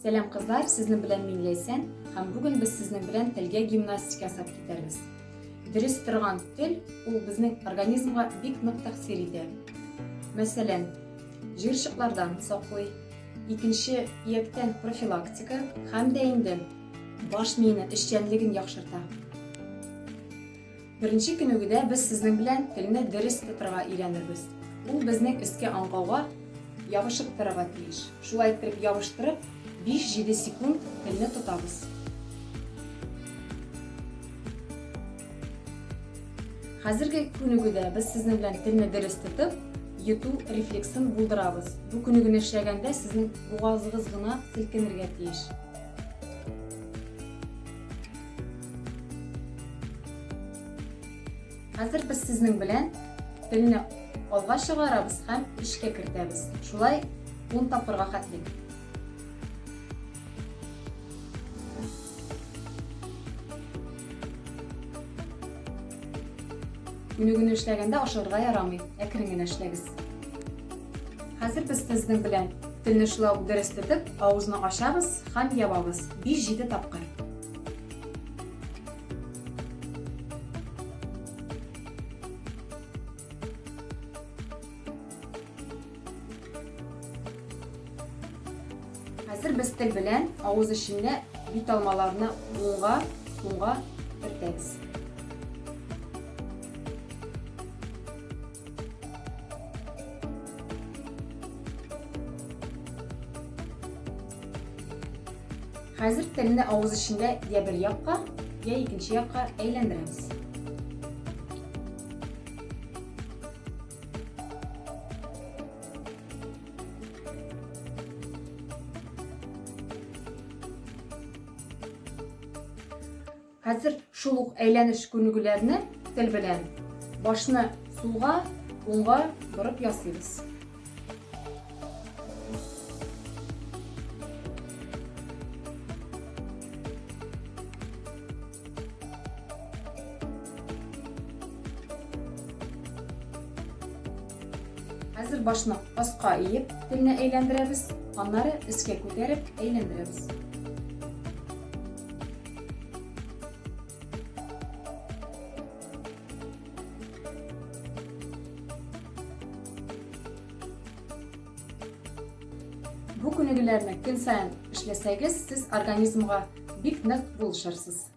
Сәлам кызлар, сезнең белән мин Ләйсән һәм бүген без сезнең белән телгә гимнастика ясап китәрбез. Дөрес торган тел ул безнең организмга бик нык тәэсир итә. Мәсәлән, җыерчыклардан саклый, икенче ияктән профилактика һәм дә инде баш миенең эшчәнлеген яхшырта. Беренче күнегүдә без сезнең белән телне дөрес тотырга өйрәнербез. Ул безнең өске аңкауга ябышып торырга тиеш. Шулай иттереп ябыштырып, 5-7 секунд телне тотабыз. Хәзерге күнегүдә без сезнең белән телне дөрес тотып, йоту рефлексын булдырабыз. Бу күнегүне эшләгәндә сезнең бугазыгыз гына селкенергә тиеш. Хәзер без сезнең белән телне алга чыгарабыз һәм эчкә кертәбез. Шулай 10 тапкырга хәтлек. Күнегүне эшләгәндә ашыгырга ярамый, әкрен генә эшләгез. Хәзер без сезнең белән телне шулай ук дөрес тотып, авызны ачабыз һәм ябабыз 5-7 тапкыр. Хәзер без тел белән авыз эчендә бит алмаларны уңга, сулга төртәбез. Хәзер телне авыз эчендә я бер якка, я икенче якка әйләндерәбез. Хәзер шул ук әйләнеш күнегүләрне тел белән башны сулга, уңга борып ясыйбыз. Хәзер башны аска иеп, телне әйләндерәбез, аннары өскә күтәреп әйләндерәбез. Бу күнегүләрне көн саен эшләсәгез, сез организмга бик нык булышырсыз.